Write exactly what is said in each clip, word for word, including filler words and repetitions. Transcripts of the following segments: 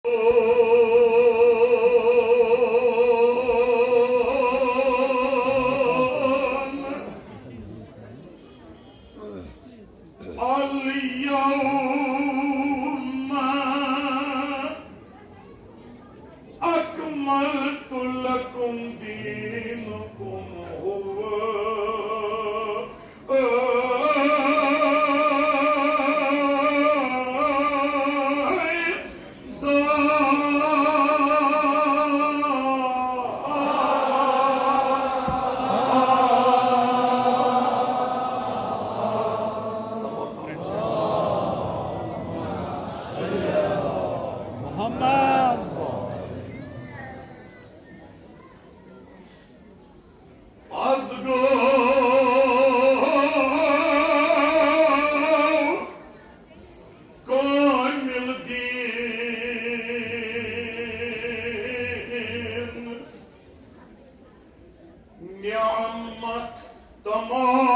اليوم أكملت لكم دينكم هو محمد. از گوٚو کٲمِل دیٖن نعمت تمام۔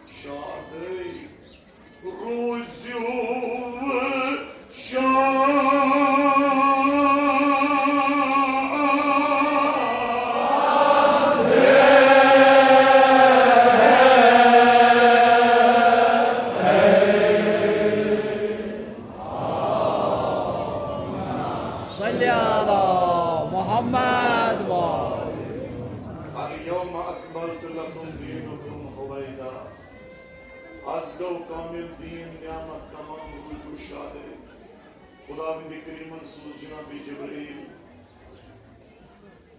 شادٕے روٗزِو شاد۔ صلی علی محمد و آل۔ الیوم اکملت لکم دینکم ہویدا۔ از گوٚو کامل دیٖن نعمت تمام، روٗزِو شادٕے۔ خداوندِ کریمن سوٗز جناب جبرائیل۔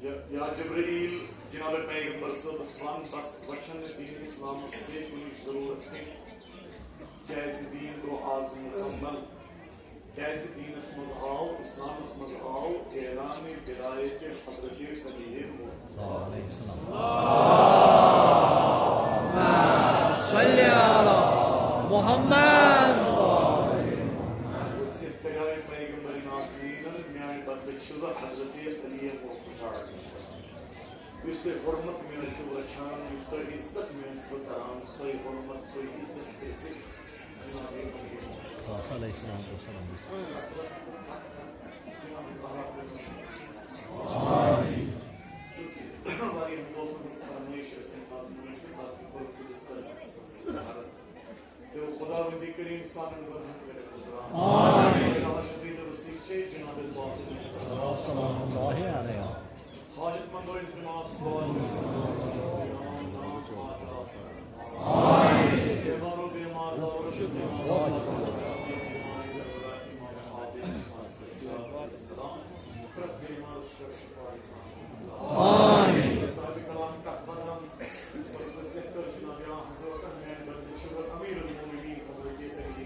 یا، یا جبرائیل، جناب پیغمبر صٲبس ون، بس وچھن نہٕ دیٖن اسلامس بیٚیہِ کُنِچ ضروٗرت کینٛہہ، کیازِ دیٖن گوٚو آز مکمل۔ کیازِ دیٖنس منٛز آو، اسلامس منٛز آو اعلان ولایت حضرت علی مرتضیٰ۔ صلی علی محمد۔ وصیت کریاے پیغمبر نازنینن، میانہِ بدلہٕ چھِو حضرت علی مرتضیٰ۔ یُس تۄہہِ حرمت مےٚ ٲسِو رچھان، یُس تۄہہِ عزت مےٚ ٲسِو کران، سۄے حرمت، سۄے عزت کٔرزِ جناب علی۔ علیہ الصلوۃ والسلام۔ اصلس تھک تھک جناب زہرا پٮ۪ٹھ۔ آمین۔ چونکہ واریاہن دوستن ہٕنٛز فرمٲیش ٲس امہِ منٛز مٲنِتھ، تتھ کوٚر پُلس کٔرمٕژ عرض۔ تہٕ خداوندِ کریم سانٮ۪ن گۄناہن کٔرِتھ گُزران۔ آمین۔ اللہ شدید وسیع چھے جناب پاک۔ سلام اللہ علیہ۔ حاجت مندو التماس دعا۔ آمین۔ بیمارو بیمار دارو شفا۔ آمین۔ آمین۔ صاحب کلام کتھ بدلن، بس وصیت کر جناب یا حضرت میانہِ بدلہٕ چھُ امیر المومنین حضرت علی۔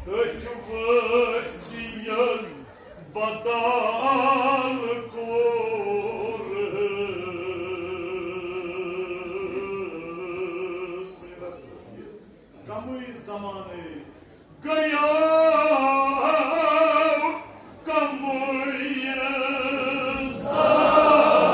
تٔتھۍ وصیت بدل کوٚرُس۔ کمٕے زمانَے گٔیو کمٕے زمانَے۔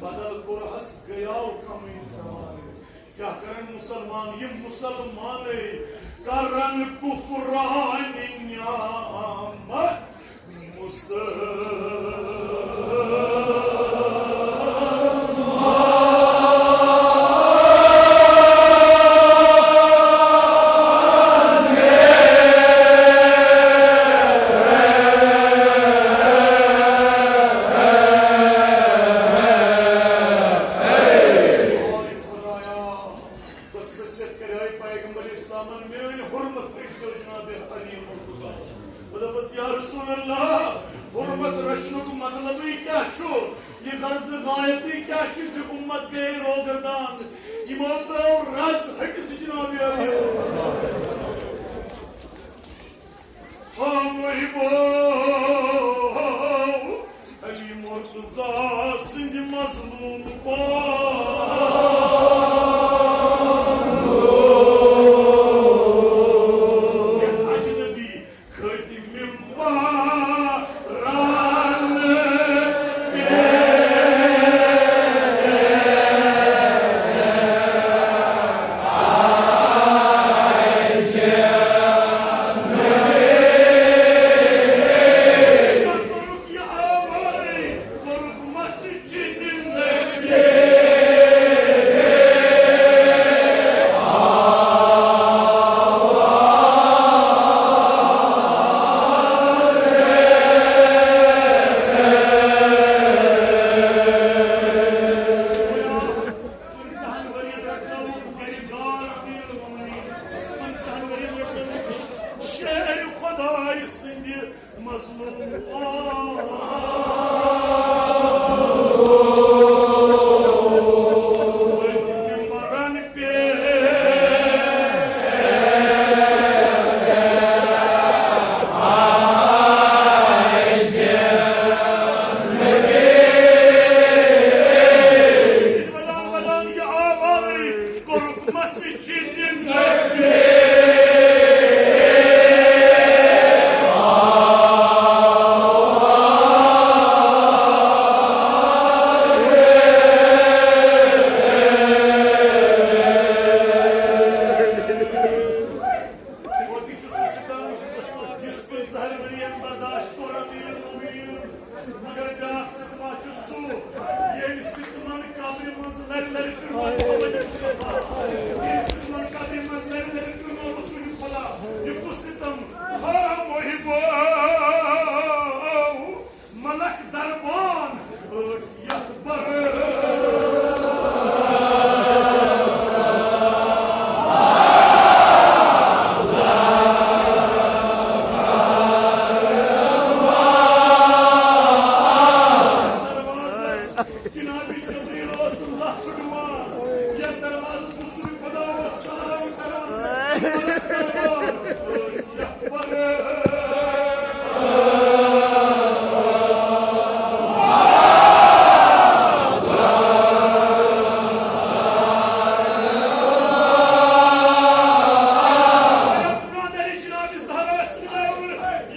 بدل کوٚرہس گٔیاو کمٕے زمانہٕ۔ کیٛاہ کرن مسلمان، یِم مسلمانٕے کرن کفرانِ نعمت مسلمان۔ خدایا، بس وصیت کریے پیغمبر اسلامن، میٲنۍ حرمت رٔچھزیو جناب علی مرتضیٰ۔ بہٕ دپس، یا رسول اللہ، حرمت رچھنُک مطلبٕے کیٛاہ چھُ؟ یہِ غرض غایتٕے کیٛاہ چھُ زِ اُمت گٔیے روگردان؟ یِمو ترٲو رز ہٹِس جناب علی۔ ہاوٕے بہٕ علی مرتضیٰ۔ رضا سٕنٛدِ مظلوم پان۔ یتھ اجنبی خٲطِ ممبران۔ پٕنٛژٕہن ؤرین رٹنوُکھ گرِ گار امیر المومنین۔ پٕنٛژٕہن ؤرین رٹنوُکھ شہرِ خدایہِ سٕنٛدِ مظلوم۔ ممبرن پہ ودان ودان یہ آوازے کوٚرُکھ مسجد نبی۔ اور یہ چھُ سُہ ستم یُس پٕنٛژٕہن ؤرین برداشت کوٚر امیر المومنین۔ مگر بیاکھ ستما چھُ سُہ، ییٚمہِ ستمن قبرِ منٛز لرِ لرِ پھِرمو محمد مصطفیٰ۔ ییٚمہِ ستمن قبرِ منٛز لرِ لرِ پھِرمو رسول خدا۔ یہِ کُس ستم؟ ہا محبو ملک دربان ٲسۍ یتھ بر۔ دروازس جناب جبریل اوس لژھ ڈُوان، یتھ دروازس رسول خدا اوس سلام کران۔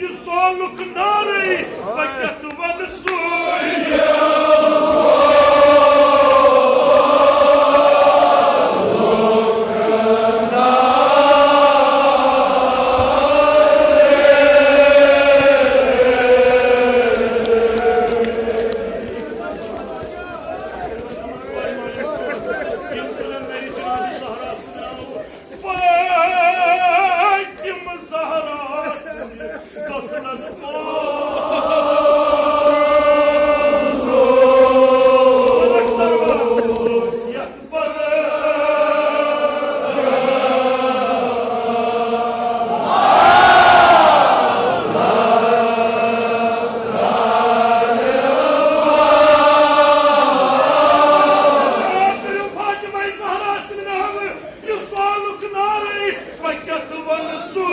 یہِ زولُک نارٕے، بہٕ کیٛاہ تہٕ وَنہٕ سُے۔ فاطمہ زہرا سٕنٛدِ دۄکھنَن پوٚر۔ فاطمہ زہرا سٕنٛدِ ناوٕ یہِ سالُک نارے، وۄنۍ کیٛاہ تہٕ وَنہٕ سُے۔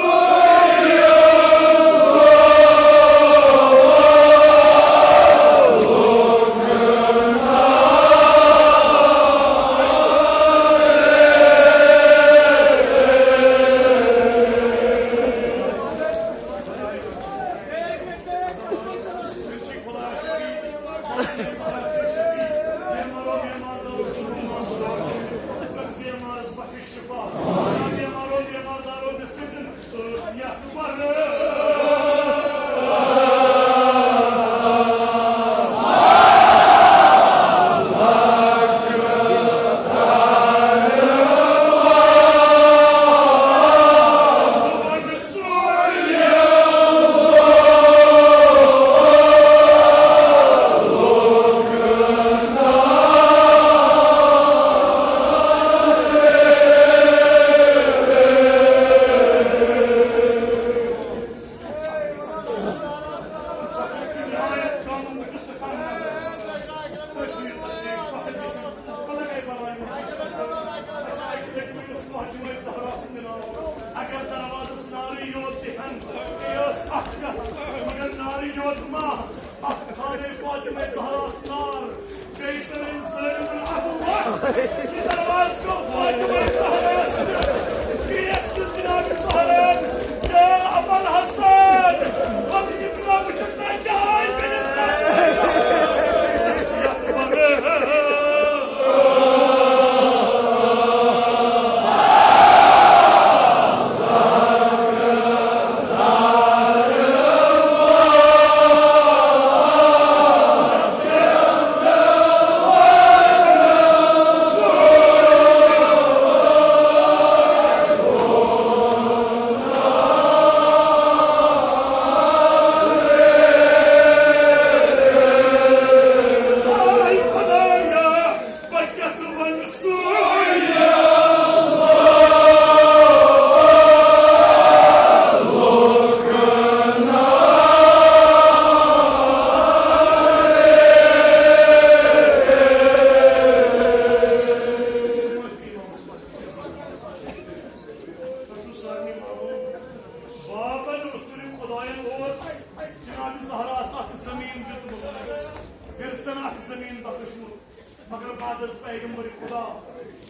اکھ زمین بخشمُت، مگر بعد از پیغمبر خدا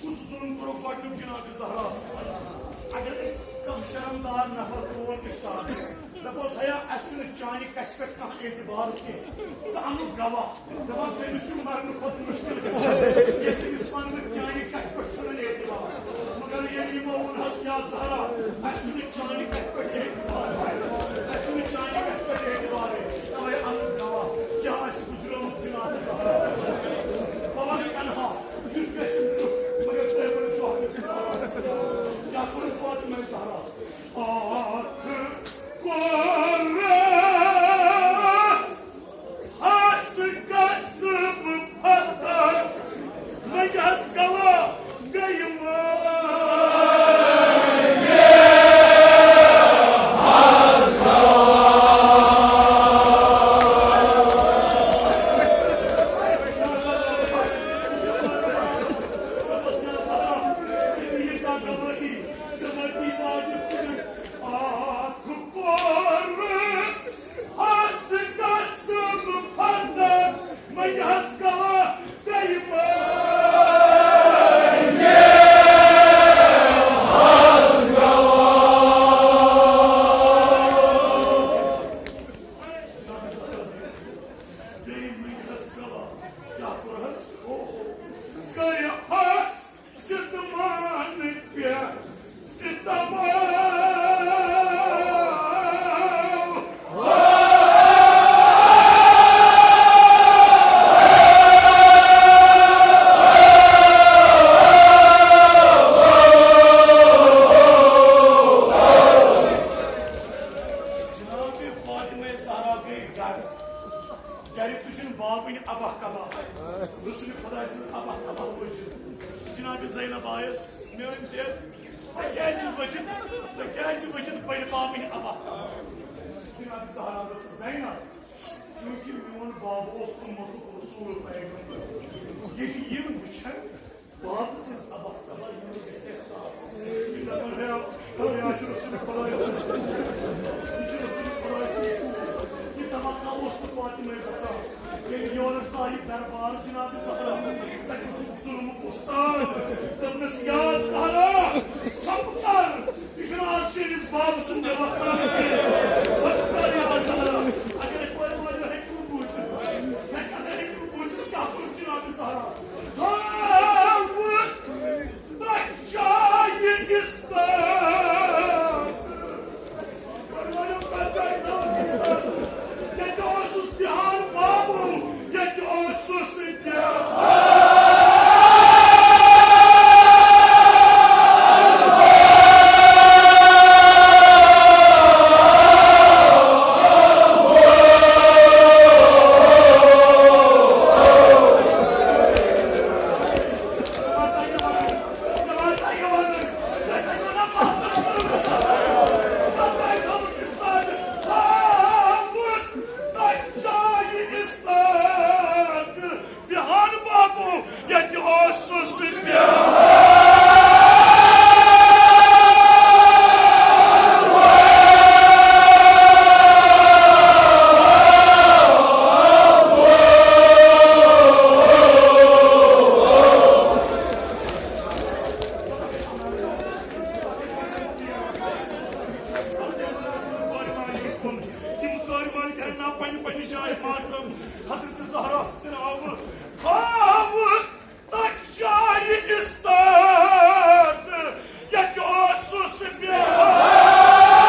کُس ظلم کوٚرُکھ گۄڈٕنیُک جناب زہراہس؟ اگر أسۍ کانٛہہ شرمدار نفر پرون استاد دپوس، ہیا، اسہِ چھُنہٕ چانہِ کتھِ پٮ۪ٹھ کانٛہہ اعتبار کینٛہہ، ژٕ انُکھ گواہ، دپان، تٔمِس چھُ مرنہٕ کھۄتہٕ مُشکل گژھان، ییٚلہِ تٔمِس ونہٕ بہٕ چانہِ کتھِ پٮ۪ٹھ چھُنہٕ اعتبار۔ مگر ییٚلہِ یِمو ووٚنہس، یا زہرا، اسہِ چھُنہٕ چانہِ کتھِ پٮ۪ٹھ اعتبار، اسہِ چھُنہٕ چانہِ کتھِ پٮ۪ٹھ اعتبار، توے انُکھ گواہ، کیٛاہ آسہِ گُزریومُت جناب زہرا؟ بہٕ ونہٕ تنہا، یُتھ گژھِ نہٕ، مگر تُہۍ ؤنِو حضرت زہراہس، کیٛاہ کوٚرُکھ فاطمہ زہراہس؟ اکھ کوٚر ہس کسب فتح، لگس کلا گئی مار۔ ستمان پہ ستمان۔ جناب فاطمہ زہرا گٔے گرٕ۔ گرِ تُجن بابٕنۍ ابہ کبہ۔ رسول خداے سٕنٛز ابہ کبہ وٕچھِتھ۔ جناب زینب آیس، میٲنۍ دِل، ژےٚ کیازِ وٕچھِتھ، ژےٚ کیازِ وٕچھِتھ بٔڑۍ بابٕنۍ ابہ کبہ؟ جناب زہرا ؤژھ، زینب، چونکہ میون باب اوس اُمتُک رسول پیغمبر، ییٚلہِ یِم وٕچھن، باب سٕنٛز ابہ کبہ یِمن گژھِ احساس۔ یہِ دپن، ہے، ہے، یہِ چھُ رسول خداے سُنٛد۔ یہِ چھُ رسول خداے سُنٛد۔ یہِ توقع اوس نہٕ فاطمہ زہراہس۔ ییٚلہِ یورٕ ژایہِ دربار جناب زہرا، تتہِ اوس ظلمُک استاد۔ دوٚپنس، یا زہرا، ژھۄپہٕ کر۔ یہِ چھُنہٕ آز چٲنِس باب سُنٛد دٮ۪ماغ کران کینٛہہ۔ ژھۄپہٕ کر یا زہرا۔ اگر کورِ مٲلۍ ہیٚکہِ نہٕ بوٗزِتھ، اگر ہیٚکہِ نہٕ بوٗزِتھ، کیٛاہ کوٚر جناب زہراہس؟ تھاو تتھ جایہِ استاد۔ فرمٲیِو، تتھ جایہِ تھاو استاد۔ ییٚتہِ اوسُس بِہار بابو، ییٚتہِ اوسُس بِہار۔ بِہار بابو، ییٚتہِ اوسُس بِہار۔ تِم قٲربان کرن نا پننہِ پننہِ جایہِ محترم حضرت زہرا سٕنٛدِ ناوٕ تھاوٕ تتھ جایہِ استاد، ییٚتہِ اوسُس بیٚہوان۔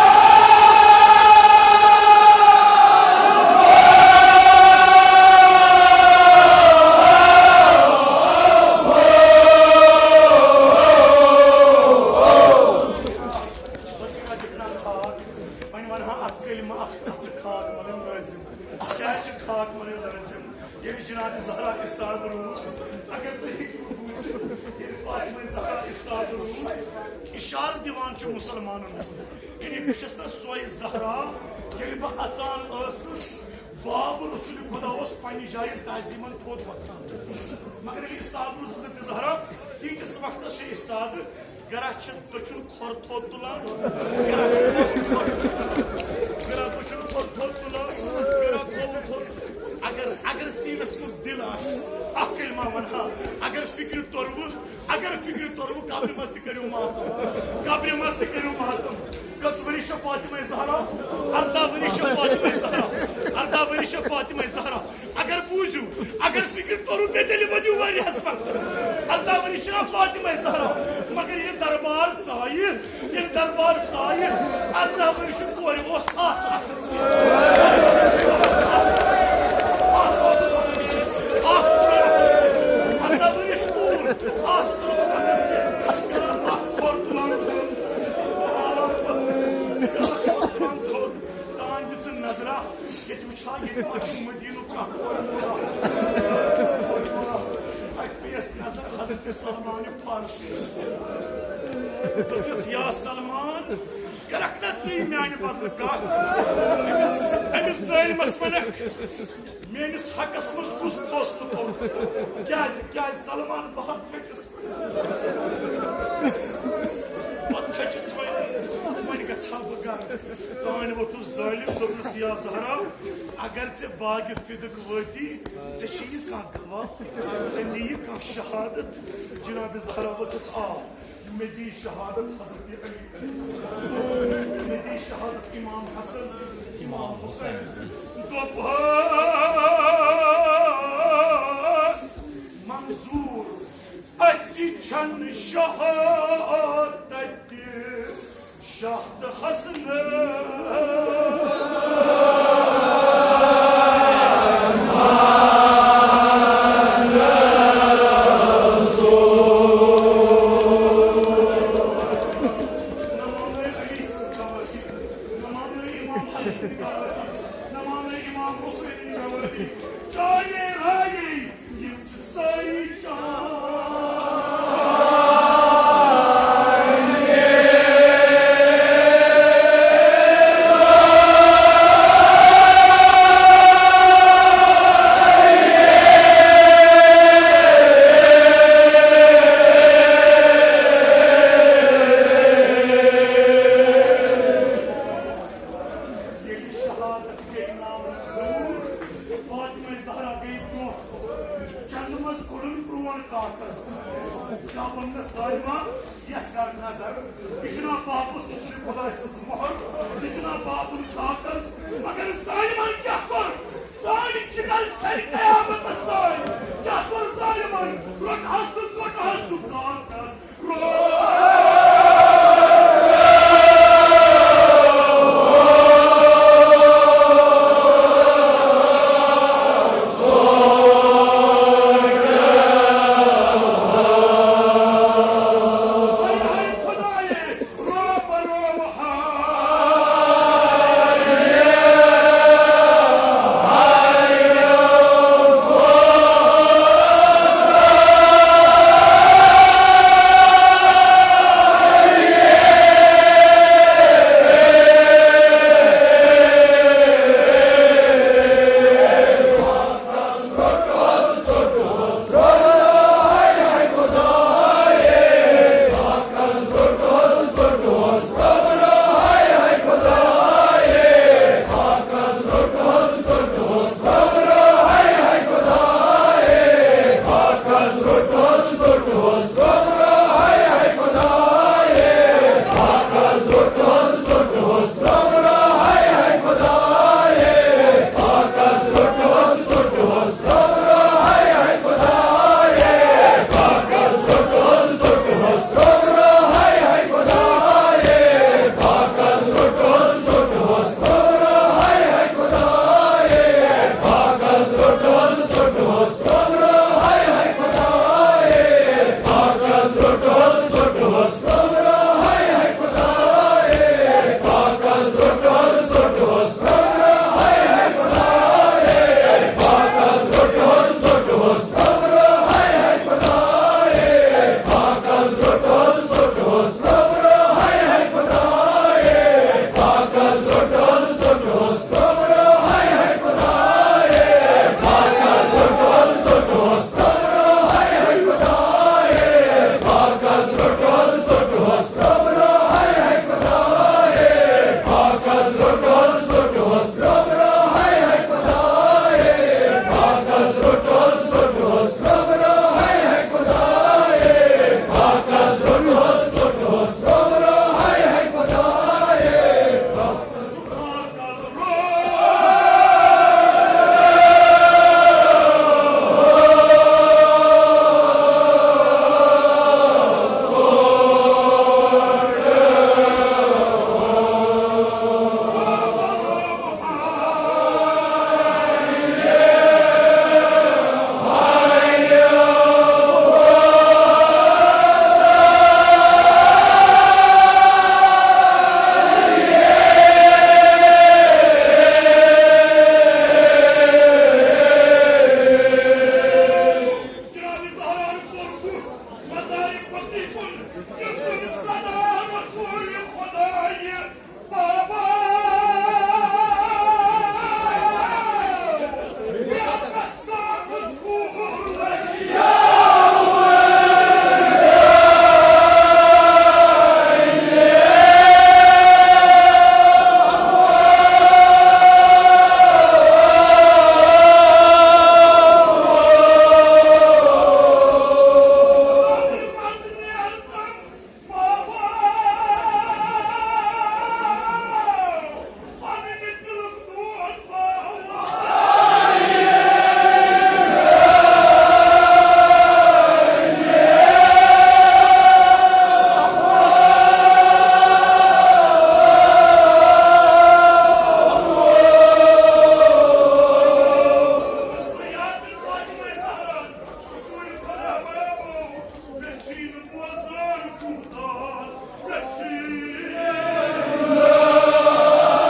وۄنۍ وَنہٕ ہا اکھ کلمہٕ، اکھ کتھ چھِ خاک مَلٕنۍ لٲزِم۔ کیٛازِ چھِ خاک مَلٕنۍ لٲزِم؟ ییٚلہِ جناب زہرا استاد روٗز، اگر تُہۍ ہیٚکِو بوٗزِتھ، ییٚلہِ فاطمہ زہرا استاد روٗز، اِشارٕ دِوان چھُ مُسلمانن کُن۔ یعنی بہٕ چھَس نہ سۄے زہرا، ییٚلہِ بہٕ اَژان ٲسٕس، باب رسول خدا اوس پننہِ جایہِ تعظیمن تھوٚد وۄتھان۔ مگر ییٚلہِ استاد روٗز حضرت زہرا، تیٖتِس وقتس چھِ استاد گرا چھِ دٔچھُن کھۄر تھوٚد تُلان، گرا چھِ کھۄر تھوٚد، گرا دٔچھُن کھۄر تھوٚد تُلان، گرا کھووُر تھوٚد۔ اگر اگر سیٖنس منٛز دِل آسہِ، اکھ کلمہ ونہٕ ہا، اگر فکرِ توٚروٕ، اگر فکرِ توٚروٕ، قبرِ منٛز تہِ کٔرِو ماتم، قبرِ منٛز تہِ کٔرِو ماتم۔ کٔژ ؤری چھےٚ فاطمہ زہرا؟ ارداہ ؤری چھےٚ فاطمہ زہرا، ارداہ ؤری چھےٚ فاطمہ زہرا۔ اگر بوٗزِو، اگر فکرِ توٚروٕ، مےٚ تیٚلہِ ؤنِو واریاہس وقتس، ارداہ ؤری چھےٚ فاطمہ زہرا، مگر یہِ دربار ژایہِ، ییٚلہِ دربار ژایہِ، ارداہ ؤری چھُ کورِ اوس آس اکھ۔ آس اکھ۔ ارداہ ؤری چھُ کوٗر، آس اکھ۔ کران اکھ کھۄر تُلان تھوٚد۔ کران کھۄر تُلان تھوٚد۔ تانۍ دِژٕن نظرا، ییٚتہِ وٕچھان، ییٚتہِ ما چھُ مدیٖنُک کانٛہہ کورِ مولا؟ کورِ مولا۔ اَتہِ پیٚیَس نظر حضرت سلمان فارسی۔ دوٚپنَس، یا سلمان، کَرَکھ نا ژٕے میٛانہِ بدلہٕ کَتھ؟ أمِس، أمِس ظٲلمَس وَنَکھ، میٛٲنِس حقَس منٛز کُس فٲصلہٕ کوٚر؟ کیٛازِ، کیٛازِ سلمان، بہٕ ہا پھٔٹِس۔ پتہٕ تھٔچِس وۄنۍ، وۄنۍ گژھٕ ہا بہٕ گرٕ۔ تانۍ ووٚتھُس ظٲلِم، دوٚپنَس، یا زہرا، اگر ژےٚ باغِ فِدٕک وٲتی، ژےٚ چھِ یہِ کانٛہہ گواہ، ژےٚ نِیہِ کانٛہہ شہادت؟ جناب زہرا ؤژھٕس، آ، مےٚ دی شہادت حضرت علی علیہ السلام، مےٚ دی شہادت امام حسن، امام حسین۔ دوٚپہَس، منظور، اَسہِ چھَنہٕ شہادت تہِ شاہ تہٕ حسنہٕ۔ نہ مانو علی سٕنٛز گواہی، نہ مانو امام حسن گواہی، نہ مانو امام حسین گواہی۔ چانے رایے یِم چھِ سٲری چانے۔ ییٚلہِ شہادت گٔے ناو ظہوٗر، فاطمہ زہرا گٔے برونٛٹھ کُن۔ چندٕ منٛز کوٚڑُن پرٛون کاغذ۔ کیٛاہ ووٚن مےٚ سالمہ؟ یَتھ کر نظر۔ یہِ چھُنا پاپس تہٕ سُہ خۄداے سٕنٛز مۄہر۔ یہِ چھُنا پاپُن کاغذ۔ مگر سالمن کیٛاہ کوٚر؟ سانہِ چِکل ژھرِ قیامتس تام۔ کیٛاہ کوٚر سالمن؟ روٚٹہس تہٕ ژوٚٹہس سُہ کاغذ۔ روٚٹ